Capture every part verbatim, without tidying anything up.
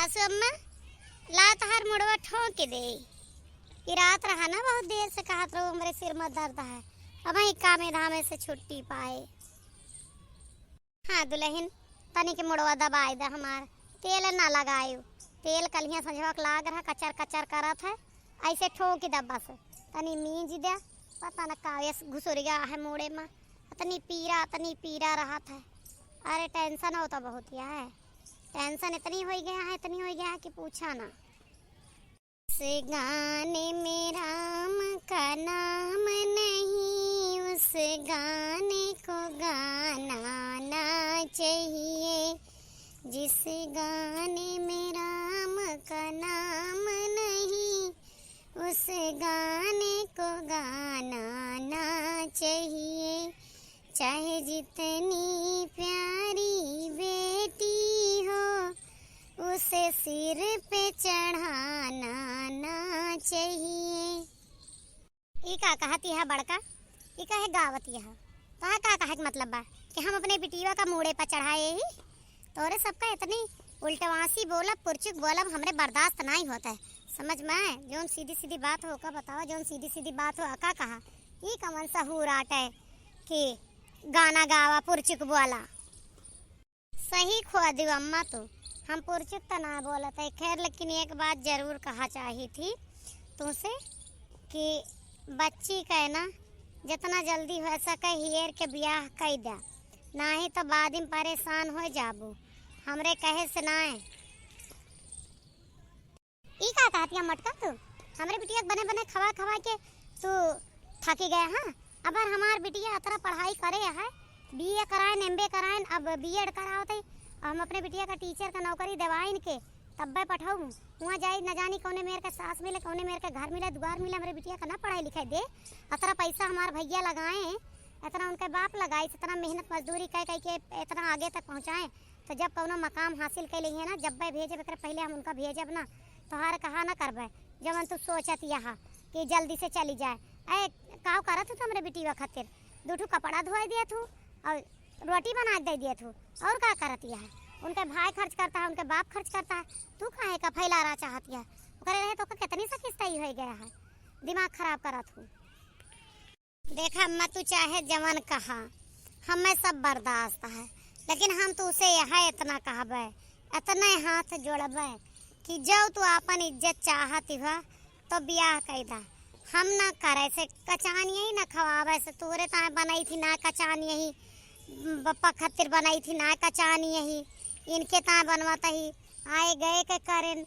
सासू अम्मा, ला तोहार मुड़वा ठोंक दे। ई रात रहा ना, बहुत देर से कहत रहो, हमरे सिर में दर्द है, अब ही कामे धामे से छुट्टी पाए। हाँ दुलहिन, तनिक मुड़वा दबाइ द हमार, तेल ना लगायु, तेल कलिया संझवा के लाग रहा, कचर कचर करत है, ऐसे ठोंक द बस, तनी मींज द, पता न का यस घुसुर गया है मुड़े में, अतनी पीरा, अतनी पीरा रहत है। अरे tension हो तो बहुत यह है, tension इतनी होइ गया है, इतनी होइ गया है कि पूछा ना। उस गाने में राम का नाम नहीं, उस गाने को गाना आना चाहिए। जिस गाने में राम का नाम नहीं, उस गाने को गाना आना चाहिए। चाहे जितनी प्यारी बेटी हो, उसे सिर पे चढ़ाना ना चाहिए। ई का कहत यह बड़का? ई काहे गावत यह? तोहा का कहे के मतलब बा कि हम अपने बिटिया का मूड़े पर चढ़ाए ही? तोरे सबका इतनी उल्टवासी बोलब, पुरचुक बोलब, हमरे बर्दाश्त नाहीं होत है। समझ में आए? जौन सीधी सीधी बात हो, ओका बतावा, जौन सीधी सीधी बात हो, का कहा? ई कवन सहूर आटे कि गाना गावा, पुरचुक बोला? सही खोदिउ अम्मा तू, हम पुरचुक त ना बोलत है। खैर, लेकिन एक बात जरूर कहा चाही थी तुमसे कि बच्ची का है ना, जितना जल्दी हो सके हियर के बियाह कइ द्या, नाहीं तो बाद में परेशान हो जाबू। हमरे कहे से नाहीं। ई का कहतिया मटका तू? हमरे बिटिया के बने बने खवा खवा के तू थकी गया, हाँ? अबर हमार बिटिया अतरा पढ़ाई करे है, बीए कराएन, एमबीए कराएन, अब बीएड करावत है। हम अपने बिटिया का टीचर का नौकरी देवाइन के तब्बे पठाऊ। हुआं जाई न जानी कौने मेर के सास मिले, कौने मेर के घर मिले, दुआर मिले, हमरे बिटिया का ना पढ़ाई लिखाई दे। अतरा पैसा हमार भैया लगाए, इतना उनके बाप लगाइस, इतना मेहनत मजदूरी कइ कइ के इतना आगे तक पहुँचाए। तो जब कौनो मकाम हासिल कइ लेइहैं ना, जब्बे भेजब, एकरे पहिले हम उनका भेजब ना, तोहार कहा ना करबे। जवन तू सोचत यहा कि जल्दी से चली जाए, ऐ काव करत हूँ तो हमरे बिटिया खातिर दू ठू कपड़ा धोए दियत हूँ और रोटी बना के दे दियत हूँ, और का करत यहा? उनके भाई खर्च करता है, उनके बाप खर्च करता है, तू काहे का फैलारा चाहत यहा? ओकरे रहे तो ओकर कितनी सा किस्ता ही हो गया है, दिमाग खराब करत हूँ। देखा अम्मा, तू चाहे जवन कहा, हमें सब बर्दाश्त है, लेकिन हम तो उसे यह इतना कहबे, इतने हाथ जोड़बे कि जो तू आपन इज्जत चाहत हुआ तो बियाह कइ दा। हम ना करे से कचान यही ना खवावे से, तोरे ताए बनाई थी ना कचान यही, बप्पा खातिर बनाई थी ना कचान यही, इनके ताए बनवत ही, आए गए के करेन।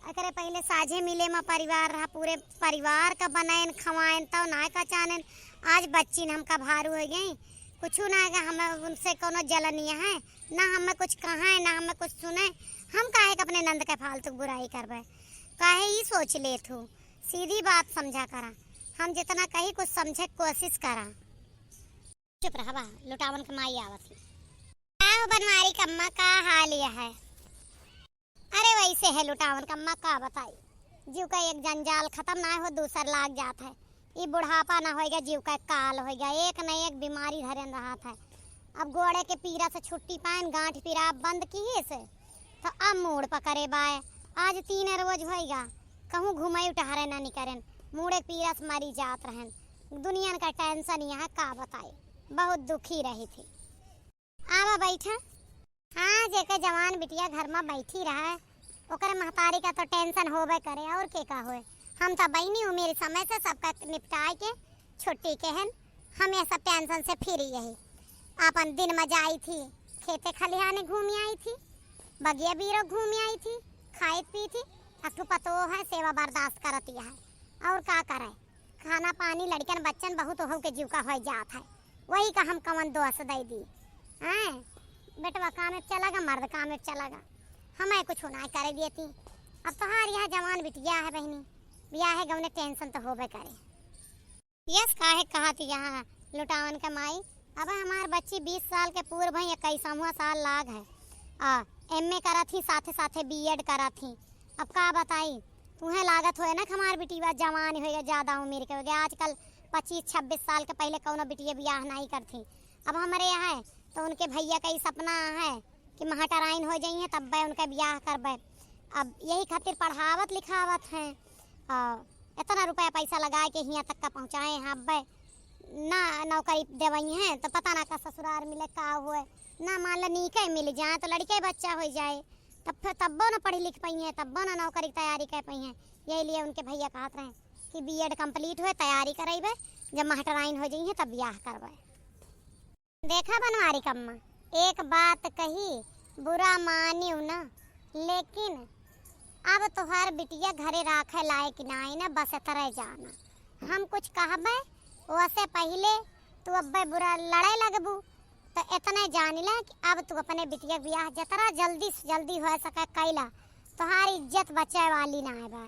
एकरे पहिले साझे मिले में परिवार रहा, पूरे परिवार का बनाएन, खवाएन, तब ना का चानेन। आज बच्चिन हमका भारू होइ गई, कुछु ना का, हमें उनसे कौनो जलन है, ना हमें कुछ कहे, ना हमें कुछ सुने। हम काहे के अपने नंद के फालतू बुराई करबे? काहे ई सोच लेत हूँ? सीधी बात समझा करा, हम जितना कही कुछ समझे के कोशिश करा। चुप रहा बा, लुटावन के माई आवत ही। का हो बनवारी कम्मा, का हाल यह है? अरे वैसे है लुटावन कम्मा, का बताई, जीव का एक जंजाल खत्म ना हो, दूसर लाग जात है। ई बुढ़ापा ना होइगा, जीव का काल होइगा, एक न एक बीमारी धरेन रहत है। अब गोड़े के पीरा से छुट्टी पाएन, गांठ पीरा अब बंद किहिस, तो अब मूड़ पकरे बाय। आज तीन रोज होइगा, कहूँ घूमे उटहरे ना निकरेन, मूड़े के पीरा से मरी जात रहेन। दुनियन का tension यहाँ का बताई, बहुत दुखी रही थी। आवा बैठा। हाँ, जेकर जवान बिटिया घर में बैठी रहे, ओकरे महतारी का तो tension होबे करे, और के का होए। हम तो बहिनी उम्र समय से सबका निपटाए के छुट्टी के हन, हम यह सब tension से free यही। आपन दिन में जाई थी, खेते खलिहाने घूमी आई थी, बगिया बीरो घूमी आई थी, खाई पी थी, अठू पतो है, सेवा बर्दाश्त करती है, और का करे। खाना पानी लड़कन बच्चन बहुत हो के जीव का होइ जात है, वही का हम कवन दोष दे दी? हैं? बेटवा कामे पे चला गा, मर्द कामे पे चला गा, हमें कुछ ना करे देती। अब तोहार यह जवान बिटिया है बहिनी, बियाहे गवने tension तो होबे करे। यस, काहे कहा थी यहाँ लुटावन का माई? अब हमार बच्ची बीस साल के पूर भई, इक्कीसवाँ साल लाग है, आ एमए करत ही, साथे साथे बीएड करत ही। अब का बताई, तुहें लागत होए ना कि हमार बिटिया जवान होइगा, ज्यादा उम्र के होइगा। आजकल पच्चीस छब्बीस साल के पहिले कौनो बिटिया बियाह नाहीं करती। अब हमरे यहाँ है तो उनके भैया का ई सपना है कि महटराइन हो जाइए, तब्बे उनका बियाह करबे। अब यही खातिर पढ़ावत लिखावत हैं और इतना रुपया पैसा लगाए के हियाँ तक का पहुँचाए हैं। अब ना नौकरी देवइहैं तो पता ना का ससुरार मिले, का होए, ना मान ला नीके मिल जाए तो लड़के बच्चा होइ जाए, तब फिर तब्बो ना पढ़ लिख पइहैं, तब्बो ना नौकरी की तैयारी कर पइहैं। यही लिए उनके भैया कहत रहे कि B.Ed complete होए, तैयारी करइबे, जब मास्टराइन होइ जइहैं तब बियाह करबे। देखा बनवारी कम्मा, एक बात कही, बुरा मानिउ ना, लेकिन अब तोहार बिटिया घरे राखे लायक नाई ना, बस एतरे जाना। हम कुछ कहबे, ओसे पहिले तू अब्बे बुरा लड़े लगबू, तो एतने जानि ले कि अब तू अपने बिटिया के बियाह जतरा जल्दी से जल्दी होइ सके कइला, तोहार इज्जत बचे वाली नाई बा।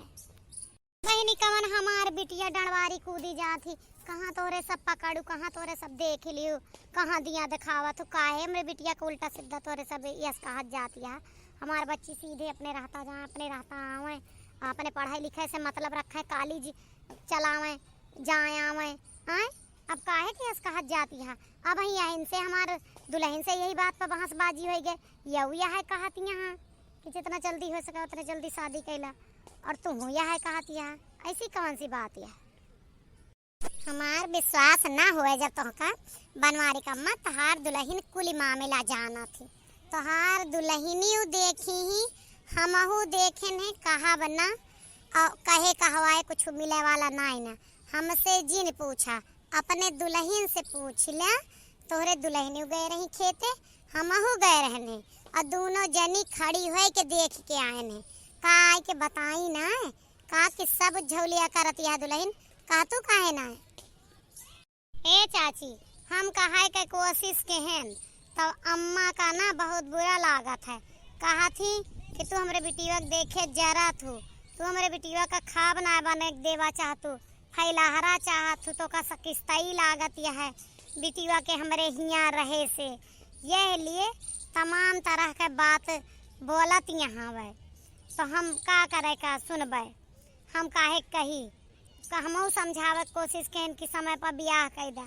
बहिनी, कवन हमार बिटिया डंडवारी कूदी जात ही, कहाँ तोहरे सब पकड़ू, कहाँ तोहरे सब देख लियो, कहाँ दिया देखावत हो, काहे हमरे बिटिया के उल्टा सीधा तोहरे सब यस कहत जात या। हमार बच्ची सीधे अपने रहता जाए, अपने रहता आवे, अपने पढ़ाई लिखाई से मतलब रखे, कॉलेज चलावे, जाए आवे, आए, अब काहे के यस कहत जात या? अब ही इनसे हमार दुलहिन से यही बात पर बहसबाजी होइ गए, यऊ यह कहत यहाँ कि जितना जल्दी होइ सके उतने जल्दी शादी कइला, और तू यह कहत या, ऐसी कौन सी बात या? हमार विश्वास ना होए जब तोहका बनवारी कम्मा, तोहार दुलहिन कुली मामला जानत ही, तोहार दुलहिनियो देखी ही, हमहू देखेन है, कहब ना, और कहे कहवाए कुछ मिले वाला नाई ना। हमसे जिन पूछा, अपने दुलहिन से पूछ ले, तोहरे दुलहिनियो गए रही खेते, हमहू गए रहने, और दूनो जनी खड़ी होए के देख के आएन है। का आए के बताई ना, का किस्सा बुझौलिया करत या दुलहिन, का तू काहे ना? ए चाची, हम कहाए के कोशिश केहेन, तब अम्मा का ना बहुत बुरा लागत है। कहत ही कि तू हमरे बिटिया के देखे जरत हू, तू हमरे बिटिया का खाब ना बने के देवा चाहतू, फैलहरा चाहत हू, तो का सकिस्ताई लागत यह है बिटिया के हमरे हियाँ रहे से। यह लिए तमाम तरह के बात बोलत यहाँ वै, तो हम का करे का सुनबे? हम काहे कही? कहमऊ समझावे के कोशिश केन कि समय पर बियाह कइ दे,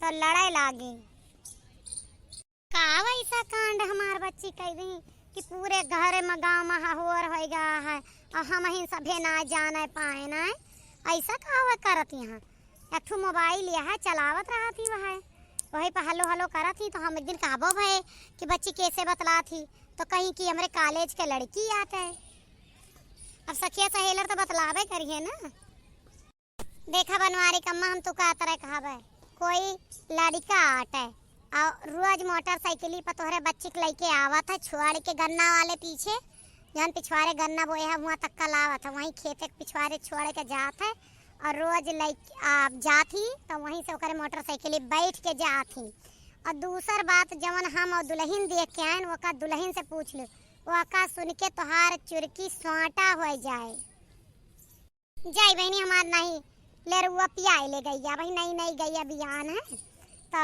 तो लड़े लागी। का वैसा कांड हमार बच्ची कइ दी कि पूरे घर में, गाँव में हहोर होइ गया है और हमहिन सभे ना जाने पाए ना? ऐसा का हुआ करत यहाँ? एक ठो मोबाइल यह चलावत रहत ही वह, वही पर हलो हलो करत ही, तो हम एक दिन कहबो भए कि बच्ची कैसे बतलात ही, तो कहीं कि हमरे कॉलेज के लड़की आत है। अब सखिया सहेलर तो बतलावे करिए ना। देखा बनवारी कम्मा, हम तू का तरह कहबे, कोई लड़का आटे और रोज मोटरसाइकिल पर तोहरे बच्ची के लइके आवत है, छोड़ के गन्ना वाले पीछे, जौन पिछवारे गन्ना बोए है, हुआं तक का लावत है, वहीं खेते के पिछवारे छोड़ के जात है और रोज लइके, आ, जात ही तो वहीं से ओकरे मोटरसाइकिल बैठ के जात ही। और दूसर बात, जवन हम और दुलहिन देख के आएन, ओका दुलहिन से पूछ लो, ओका सुन के तोहार चुरकी स्वाटा होइ जाए। जाई बहिनी, हमार नहीं लेरुआ पियाए ले गइया, वही नई नई गइया बियान है, तो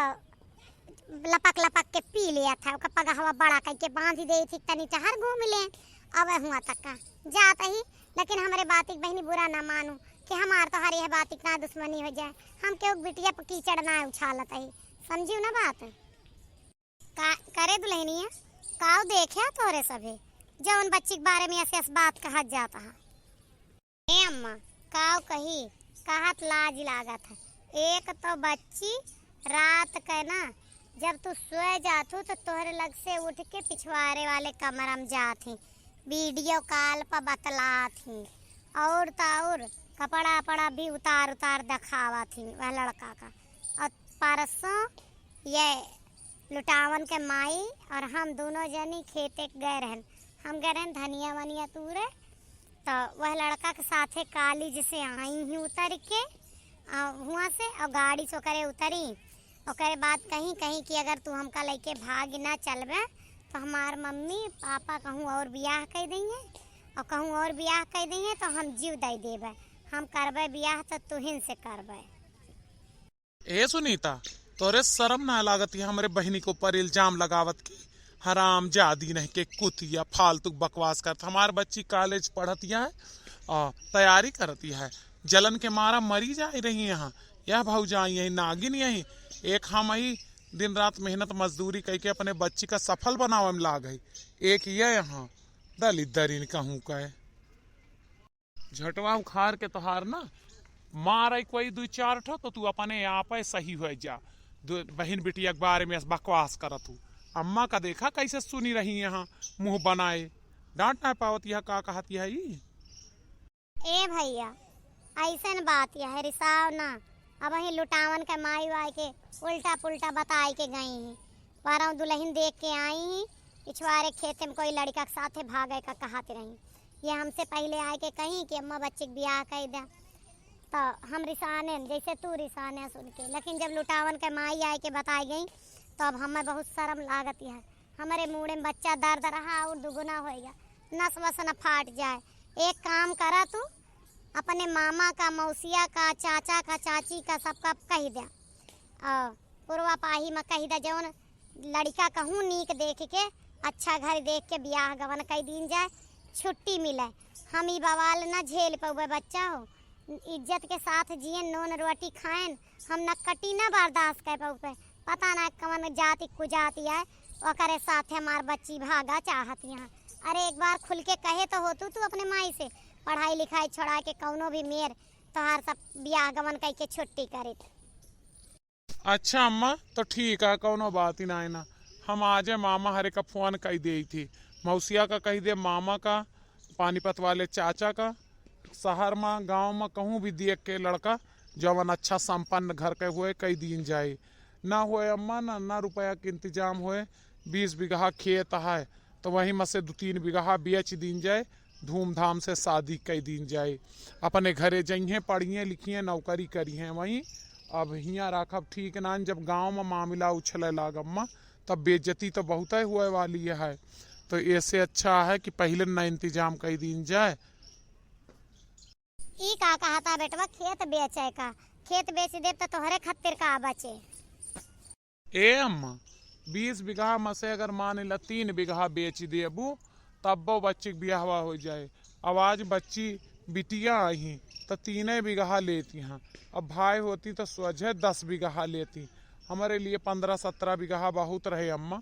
लपक लपक के पी लेत है, ओकर पगहवा बड़ा कइ के बांध दे थी, तनी टहर घूम ले, अब हुआं तक का जात ही। लेकिन हमरे बातिक बहिनी बुरा ना मानू कि हमार तोहर यह बातिक ना दुश्मनी होइ जाए, हम केहू बिटिया पर कीचड़ ना उछालत ही, समझियो ना बात? का करे दुलहिनिया, काऊ देख्या तोहरे सभे, जौन बच्ची के बारे में ऐसे ऐसे बात कहत जात है? ए अम्मा, काऊ कही, कहत लाज लागत है। एक तो बच्ची रात के ना, जब तू सोए जात हू, तो तोहरे लग से उठ के पिछवारे वाले कमरा में जात ही, वीडियो कॉल पर बतलात ही, और तो और कपड़ा वपड़ा भी उतार उतार देखावत ही वह लड़का का। और परसों ये लुटावन के माई और हम दोनों जनी खेते के गए रहन। हम गए रहन धनिया वनिया तूरे, तो वह लड़का के साथे कॉलेज से आई ही उतर के, आ, हुआं से और गाड़ी से ओकरे उतरी। ओकरे बाद कहीं, कहीं कि अगर तू हमका लइके भाग ना चलबे, तो हमार मम्मी पापा कहूँ और बियाह कइ दइहें, और कहूँ और बियाह कइ दइहें, तो हम जीव दइ देबे। हम करबे बियाह, तो तुहिन से करबे। ए सुनीता, तोरे शर्म ना लागत है हमरे बहिनी के ऊपर इल्जाम लगावत के? हरामजादी नहीं के कुतिया, फालतू बकवास करत। हमार बच्ची कॉलेज पढ़त है, आ, तैयारी करत है, जलन के मारा मरी जाए रही यहाँ। यह भौजाई यही नागिन यही, एक हम ही दिन रात मेहनत मजदूरी कइके अपने बच्ची का सफल बनावे में लाग है, एक ये यहाँ दलिद्दरिन कहूँ कहे। झटवा उखार के तोहार ना मारे कोई दुइ चार ठो, तो तू अपने आपे सही होइ जा। दु-, बहिन बिटिया के बारे में बकवास करत हू। अम्मा का देखा कैसे सुनी रही यहाँ मुँह बनाए, डाँट नाहीं पावत यह का कहत यह ई। ए भइया, अइसन बात यह रिसाव ना। अबहीं लुटावन के माई वाई के उल्टा पुल्टा बताइ के गई ही। परौं दुलहिन देख के आई ही, पिछवारे खेते में कोई लड़िका के साथे भागे का कहत रही। ये हमसे पहिले आइके कही कि अम्मा बच्ची के बियाह कइ द्या। तो हम रिसानेन, जइसे तू रिसाने सुन के। लेकिन जब लुटावन के माई आइके बताइ गई, तो अब हमें बहुत सरम लागत यह। हमरे मूड़े में बच्चा दर्द रहा अउर दुगुना होइ गया, नस वस न फाट जाए। एक काम करा तू, अपने मामा का, मौसिया का, चाचा का, चाची का, सबका कहि द्या। अउर पुरवा पाही में कहि द्या, जउन लड़िका कहूँ नीक देखि के, अच्छा घर देखि के बियाह गवन कइ दीन जाए, छुट्टी मिले। हम ई बवाल न झेल पउबे बच्चा हो। इज्जत के साथ जियन, नून रोटी खाएन, हम नकटी न बर्दाश्त कइ पउबे। पता ना कवन जाति कुजाति आए, ओकरे साथे हमार बच्ची भागा चाहत यहाँ। अरे एक बार खुल के कहे तो होतू तू अपने माई से, पढ़ाई लिखाई छोड़ा के कउनो भी मेर तोहार सब बियाह गवन कइ के छुट्टी करित। अच्छा अम्मा, तो ठीक है, कउनो बात ही नाहीं ना। हम आजे मामा हरे का फोन कइ देई थी, मौसिया का कहि दे, मामा का, पानीपत वाले चाचा का, शहर मा, गाँव मा कहूँ भी देख के लड़का जवन अच्छा संपन्न घर के होए, कइ दीन जाए। ना होए अम्मा, ना, ना रुपया के इंतजाम होए, बीस बिगहा खेत है, तो वही मा से दु तीन बिगहा बेच दीन जाए, धूमधाम से शादी कइ दीन जाए। अपने घरे जइहें, पढ़िहें, लिखिहें, नौकरी करिहें वहीं। अब हियाँ राखब ठीक नाहीं, जब गाँव मा मामिला उछले लाग अम्मा, तब बेइज्जती तो बहुतै होए वाली है। तो एसे अच्छा है कि पहिले न इंतजाम कइ दीन जाए। ई का कहता बेटवा, खेत बेचे का? खेत बेच देब त तोहरे खातिर का बचे? ए अम्मा, बीस बिगहा मा से अगर मान ला तीन बिगहा बेच देबू, तब्बो बच्ची के बियाहवा होइ जाए। अब आज बच्ची बिटिया अइहीं, त तीने बिगहा लेती हाँ। अब भाई होती त सोझे दस बिगहा लेती। हमरे लिए पन्द्रह सत्रह बिगहा बहुत रहे अम्मा।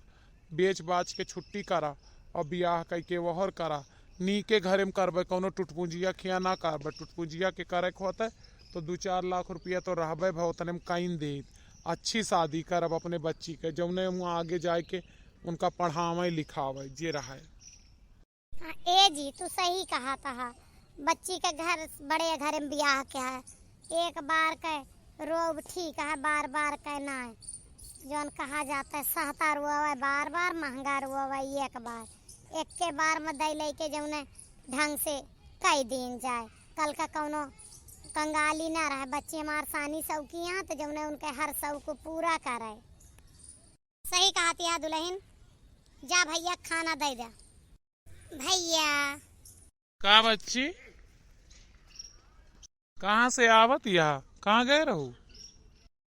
बेच बाच के छुट्टी करा अउर बियाह कइके वहर करा। नीके घरे में करबे, कउनो टुटपुंजिया खिया ना करबे। टुटपुंजिया के करे के होते तो दु चार लाख रुपया तो रहबे भा ओतने में कइन देत। अच्छी शादी करब अपने बच्ची के, जउने हुआँ आगे जाइके उनका पढ़ावे लिखावे जे रहे। हाँ, ए जी, तू सही कहत हा। बच्ची के घर, बड़े घर में बियाह के है। एक बार के रोब ठीक है, बार बार के नाय। जौन कहा जाता है, सस्ता रोवे बार बार, महंगा रोवे एक बार। एक्के बार में दइ लइके जौने ढंग से कइ दीन जाए। कल का कौनो कंगाली ना रहे। बच्ची हमार सानी सौकी यहाँ, तो जौने उनके हर सौक पूरा करे। सही कहत या दुलहिन, जा भइया खाना दइ दे। भइया। का बच्ची, कहाँ से आवत या? कहाँ गए रहू?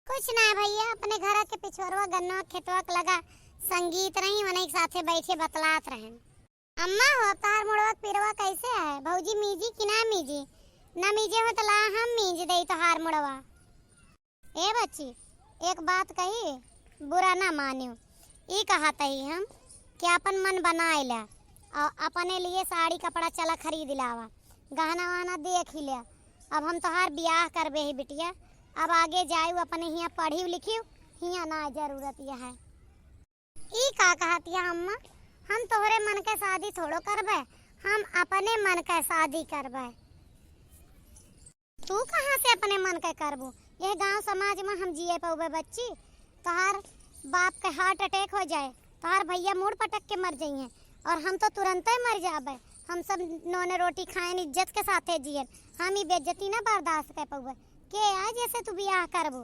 कुछ ना भइया, अपने घर के पिछोरवा गन्ना खेतवा के लगा संगीत रही, उन्हीं के साथे बैठे बतलात रहन। अम्मा हो, तोहार मुड़वा के पिरवा कैसे है? भौजी मीजी कि ना मीजी? ना मीजे हो तो ला हम मीज देई तोहार मुड़वा। ए बच्ची, एक बात कही, बुरा ना मानियो। ई कहत ही हम कि अपन मन बनाए ला अउर अपने लिए साड़ी कपड़ा चला खरीद लावा, गहना वहना देख ही ले। अब हम तोहार बियाह करबे ही बिटिया, अब आगे जायु अपने हियाँ पढ़ियो लिखियो, हियाँ ना जरूरत यह है। ई का कहत या अम्मा, हम तोहरे मन के शादी थोड़ो करबे, हम अपने मन के शादी करबे। तू कहाँ से अपने मन के करबू? यह गांव समाज में हम जिए पउबे बच्ची? तोहार बाप के heart attack हो जाए, तोहार भइया मूड़ पटक के मर जइहें अउर हम तो तुरंते मर जाबे। हम सब नोने रोटी खाएन, इज्जत के साथे जियन, हम ई बेइज्जती ना बर्दाश्त कर पउबे। के आ जैसे तू बियाह करबू?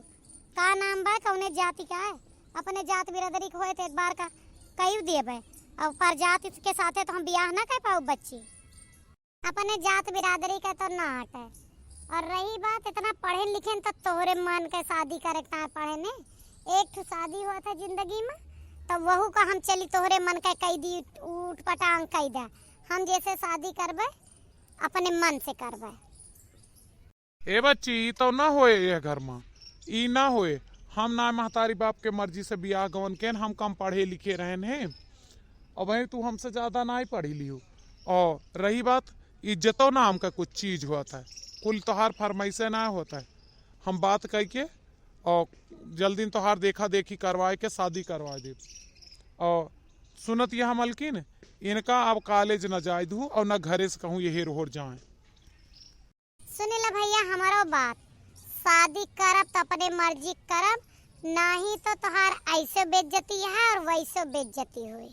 का नाम बा, कौने जाति का है? अपने जात बिरादरी के होए तो एक बार का कही देबे, अउर पर जाति के साथे तो हम बियाह ना कर पाउब बच्ची। अपने जात बिरादरी के तो ना हटे। अउर रही बात इतना पढ़े लिखे न, तो तोहरे मन के शादी करे के तार पढ़े ने। एक ठो शादी होत है जिंदगी में, तो वहू का हम चली तोहरे मन के कही दी, ऊट पटांग कही दे। हम जैसे शादी करबे, अपने मन से करबे। ए बच्ची, ई तो ना होए यह घर मा, ई ना होए। हम ना महतारी बाप के मर्जी से बियाह गवन केन, हम कम पढ़े लिखे रहन हैं। अबहीं तू हमसे ज्यादा नाहीं पढ़ी लिहू। और रही बात इज्जतो नाम का कुछ चीज होत है, कुल तोहार फरमाइशे ना होत है। हम बात कइके और जल्दी तोहार देखा देखी करवाए के शादी करवा देब। और सुनत यह मलकिन, इनका अब कॉलेज न जाए दू और न घरे से कहूँ यही रोहर जाए। सुन ले भैया हमारो बात, शादी करब तो अपने मर्जी करब, नाही तो तोहार ऐसो बेइज्जती है और वैसो बेइज्जती होई।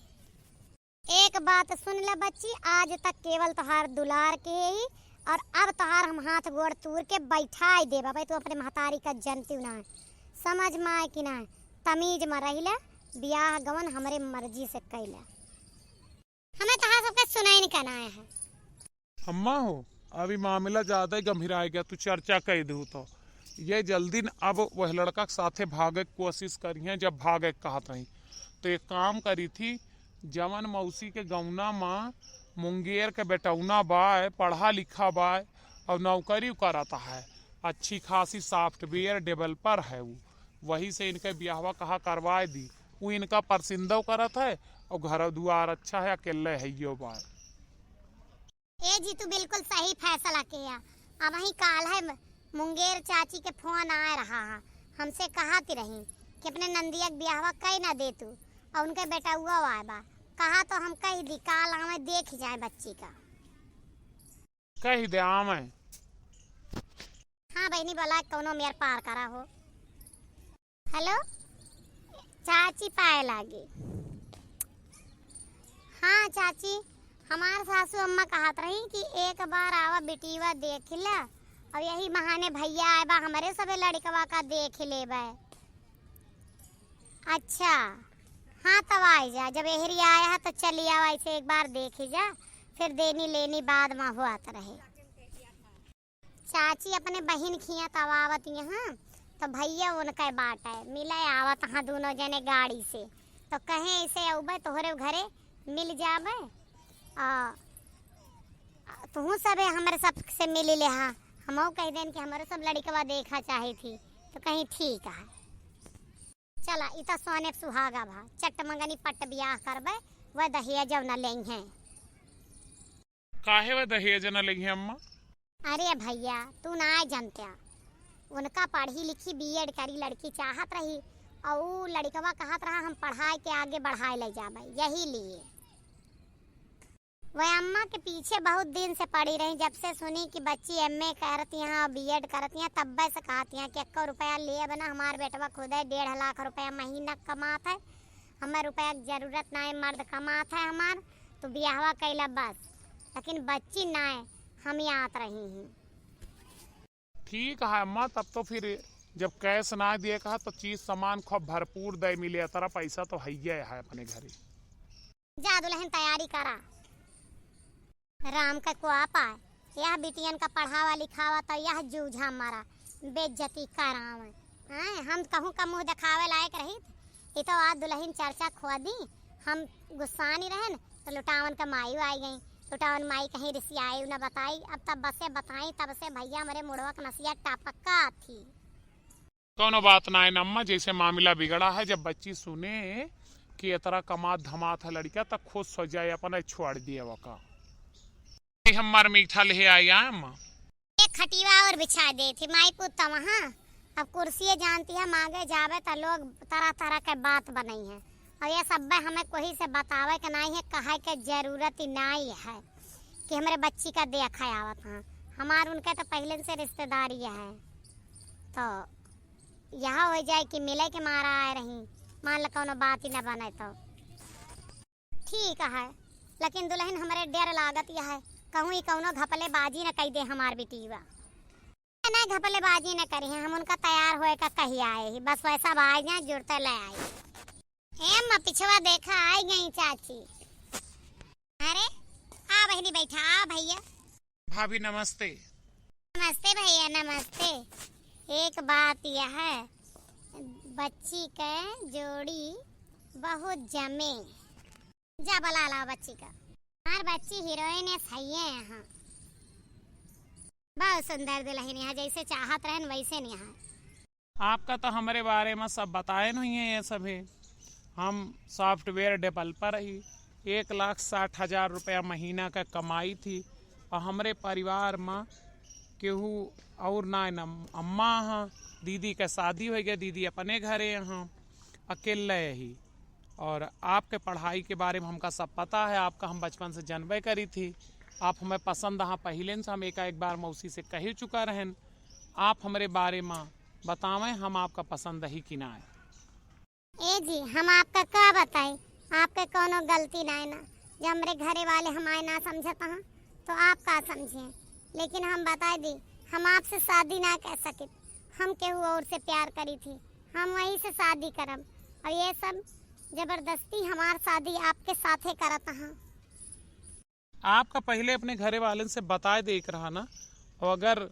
एक बात सुन ले बच्ची, आज तक केवल तोहार दुलार के ही, और अब तोहार हम हाथ गोड़ तूर के बैठाई देब। अबे तू अपने महतारी का जनती ना है, समझ में आए कि ना है, तमीज में रही ले, बियाह गवन हमरे मर्जी से कैले। हमें तोहार सबके सुनाई नहीं करना है। अम्मा हो, अभी मामला ज्यादा ही गंभीर आ गया, तू चर्चा कह दू तो। ये जल्दी न अब वह लड़का के साथे भागे के कोशिश करिहें, जब भागे के कहत रही। तो एक काम करी थी, जवन मौसी के गौना मा मुंगेर के बेटौना बाय, पढ़ा लिखा बाय और नौकरी करत है, अच्छी खासी सॉफ्टवेयर डेवलपर है वो। वही से इनके बियाहवा कहा करवाए दी। वो इनका परसिंदो करत है और घर दुआर अच्छा है, अकेले है यो बाय। ए जी, तू बिल्कुल सही फैसला किया। अबहीं काल है म-, मुंगेर चाची के फोन आए रहा है, हमसे कहत रही कि अपने नंदिया के बियाहवा कई ना दे तू, और उनके बेटउआ आए बा। कहा तो हम कह दी, काल आवे, देख जाए बच्ची का। कह दे आवे। हाँ बहनी, बोला कौनो मेर पार करा हो। हेलो, चाची पाए लागी। हाँ चाची, हमार सासू अम्मा कहत रही कि एक बार आवा बिटिया देख ला, और यही बहाने भैया आए बा, हमरे सबे लड़कवा का देख लेबे। अच्छा, हाँ तब आए जा, जब एहरी आए है तो चली आवा, ऐसे एक बार देख जा, फिर देनी लेनी बाद में होत रहे। चाची अपने बहिन खिया तब आवत यहाँ, तो भैया उनके बाटे मिले आवत हाँ दोनों जने गाड़ी से। तो कहे ऐसे अउबे तोहरे घरे मिल जाबे, आ, तुहूँ सबे हमरे सब से मिल ले हा। हमहू कह देन कि हमरो सब लड़कवा देखा चाहे थी, तो कहीं ठीक है। चला, ई तो सोने पे सुहागा भा, चट मंगनी पट बियाह करबे, वह दहेज जौन लेइहें। काहे वह दहेज न लेइहें अम्मा? अरे भैया, तू ना जानत्या, उनका पढ़ी लिखी बीएड करी लड़की चाहत रही, और ऊ लड़कवा कहत रहा हम पढ़ाई के आगे बढ़ाए ले जाबे, यही लिए। वह अम्मा के पीछे बहुत दिन से पड़ी रही, जब से सुनी कि बच्ची एमए करत यहाँ, बीएड करत यहाँ, तब्बे से कहत यहाँ कि एक्को रुपया लेब ना, हमार बेटवा खुदे डेढ़ लाख रुपया महीना कमात है, हमें रुपया के जरूरत ना है, मर्द कमात है हमार, तू बियाहवा कैला बस। लेकिन बच्ची ना है, हम यहाँ आत रही ही। ठीक है अम्मा, तब तो फिर जब कैश ना दिए कहा तो चीज सामान खूब भरपूर दे मिले, तेरा पैसा तो है ही है अपने घरे। जा दुल्हन तैयारी करा। राम का कुआ पाए, यह बिटियन का पढ़ावा लिखावा तो यह जूझा मारा, बेइज्जती करावे। हैं, हम कहूँ का मुँह देखावे लायक रही, ई तो आज दुल्हन चर्चा खोआ दी। हम गुस्सानी रहन तो लुटावन का माई आई गई। लुटावन माई कहीं रिसियाई न बताई, अब तब बसे बताई, तब से भैया हमरे मुड़वा का नसिया टपका थी। कौनो बात ना है अम्मा, जैसे मामला बिगड़ा है, जब बच्ची सुने कि इतना कमात धमात है लड़का, तो खुश हो जाए, अपने छोड़ दिए वका। हमार मीठा ले आया अम्मा। एक खटिया और बिछा दे थी माई पुत वहाँ। अब कुर्सी जानती है, मांगे जावे तो लोग तरह तरह के बात बनई है। और ये सब हमें कोई से बतावे के नहीं है, कहे के जरूरत ही नहीं है कि हमरे बच्ची का देखे आवत हैं। हमार उनके तो पहले से रिश्तेदारी है, तो यह हो जाए कि मिले के मारा आए रही, मान लो कौनो बात ही न बने तो ठीक है, लेकिन दुल्हन हमरे डर लागत यह है, कहूँ ई कौनो घपलेबाजी न कई दे हमार बिटिया। नहीं घपलेबाजी न करी है, हम उनका तैयार होए का कही आए ही, बस वैसा अब आए जाए जुड़ते ले आई। ए अम्मा पिछवा देखा आई गई चाची। अरे आ बहनी बैठा, आ भैया। भाभी नमस्ते। नमस्ते भैया, नमस्ते। एक बात यह है, बच्ची के जोड़ी बहुत जमे। जा बुला लाओ बच्ची का। हमार बच्ची हीरोइन है, सही है यहाँ। बहुत सुंदर दुल्हन है, जैसे चाहत रहन वैसे नहीं है। आपका तो हमरे बारे में सब बताए नहीं है ये सभे। हम सॉफ्टवेयर डेवलपर ही, एक लाख साठ हजार रुपया महीना का कमाई थी और हमरे परिवार मा केहू और ना, न अम्मा हाँ, दीदी का शादी होइ गया, दीदी अपने घरे हाँ, अकेले ही। और आपके पढ़ाई के बारे में हमका सब पता है, आपका हम बचपन से जानबे करी थी, आप हमें पसंद हाँ, पहिले से हम एका एक बार मौसी से कही चुका रहन। आप हमरे बारे में बतावें, हम आपका पसंद ही कि ना है। ए जी, हम आपका का बताई, आपके कौनो गलती नाय ना। जब हमरे घरे वाले हमारे ना समझत हैं, तो आप का समझिए। लेकिन हम बताई दी, हम आपसे शादी ना कर सकित, हम केहू और से प्यार करी थी, हम वही से शादी करब। और ये सब जबरदस्ती हमार शादी आपके साथे करत हैं। आपका पहिले अपने घरे वालन से बताए दे के रहा ना, और अगर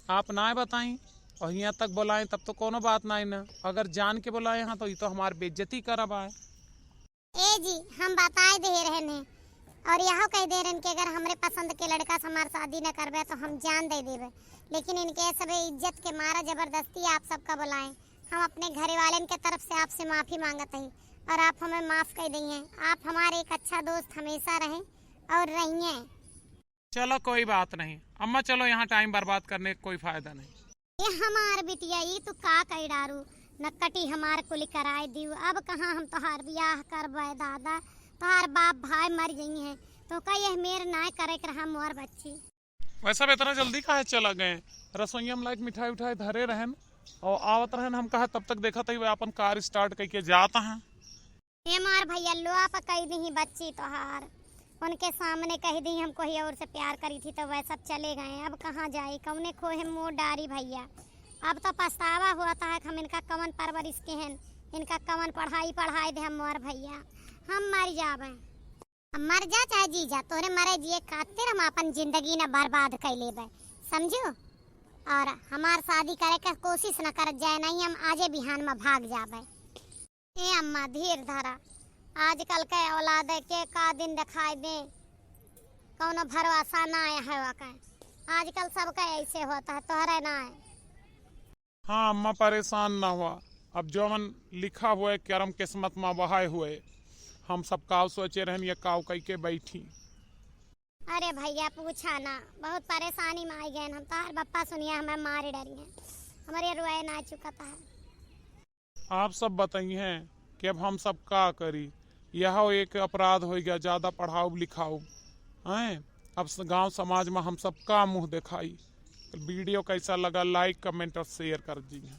आप ना बताई और हियाँ तक बोलाए तब तो कोनो बात नाई ना, अगर जान के बोलाए हाँ तो ये तो हमार बेइज्जती करब आए। ए जी, हम बताए दे रहन हैं और यहो कह दे रहन कि अगर हमरे पसंद के लड़का से हमार शादी न करबे तो हम जान दे देबे, लेकिन इनके सब इज्जत के मारा जबरदस्ती आप सबका बोलाए। हम अपने घरे वालन के तरफ से आपसे माफी मांगत हई और आप हमें माफ कर दी हैं। आप हमारे एक अच्छा दोस्त हमेशा रहें और रहिए। चलो कोई बात नहीं अम्मा, चलो यहाँ टाइम बर्बाद करने का कोई फायदा नहीं। ए हमार बिटिया, ई तू का कई डारू? नक्कटी हमार कुल कराए दियो। अब कहाँ हम तोहार बियाह करबे दादा? तोहार बाप भाई मर गई हैं, तो का यह मेर नाय करे के रहा मोर बच्ची। वैसे अब इतना जल्दी काहे चला गए? रसोईया में लाइक मिठाई उठाई धरे रहन और आवत रहन, हम कहा तब तक देखत ही वे अपन कार स्टार्ट करके जात हैं। ए मार भैया, लोआ पर कह दी बच्ची तोहार, उनके सामने कह दी हम कोई और से प्यार करी थी तो वह सब चले गए। अब कहाँ जाई, कौने खोहे मुँह डारी भैया। अब तो पछतावा हुआ था कि हम इनका कवन परवरिश के हन, इनका कवन पढ़ाई पढ़ाई दे हम मोर भैया, हम मर जाबे। अब मर जा चाहे जी जा, तोरे मरे जिए खातिर हम अपन जिंदगी न बर्बाद कर लेबे, समझो। और हमार शादी करे के कोशिश न करत जाए, नहीं हम आजे बिहान में भाग जाबे। ए अम्मा, धीर धरा। आजकल के औलाद के का दिन दिखाई दे, कौनो भरोसा ना है ओके। आजकल सबके ऐसे होता है, तोहरे ना है। हाँ अम्मा, परेशान ना हुआ, अब जौन लिखा हुए करम किस्मत में वह हुए। हम सब का सोचे रहन, ये काव कई के बैठी। अरे भैया, पूछा ना, बहुत परेशानी में आई गए हम। तोहार बप्पा सुनिया हमें मार डरी हैं, हमारे रोए ना चुकता है। आप सब बताई हैं कि अब हम सब का करी, यह एक अपराध हो गया, ज़्यादा पढ़ाऊ लिखाऊ हैं। अब स-, गांव समाज में हम सब का मुंह दिखाई। वीडियो कैसा लगा, लाइक, कमेंट और शेयर कर दीजिए।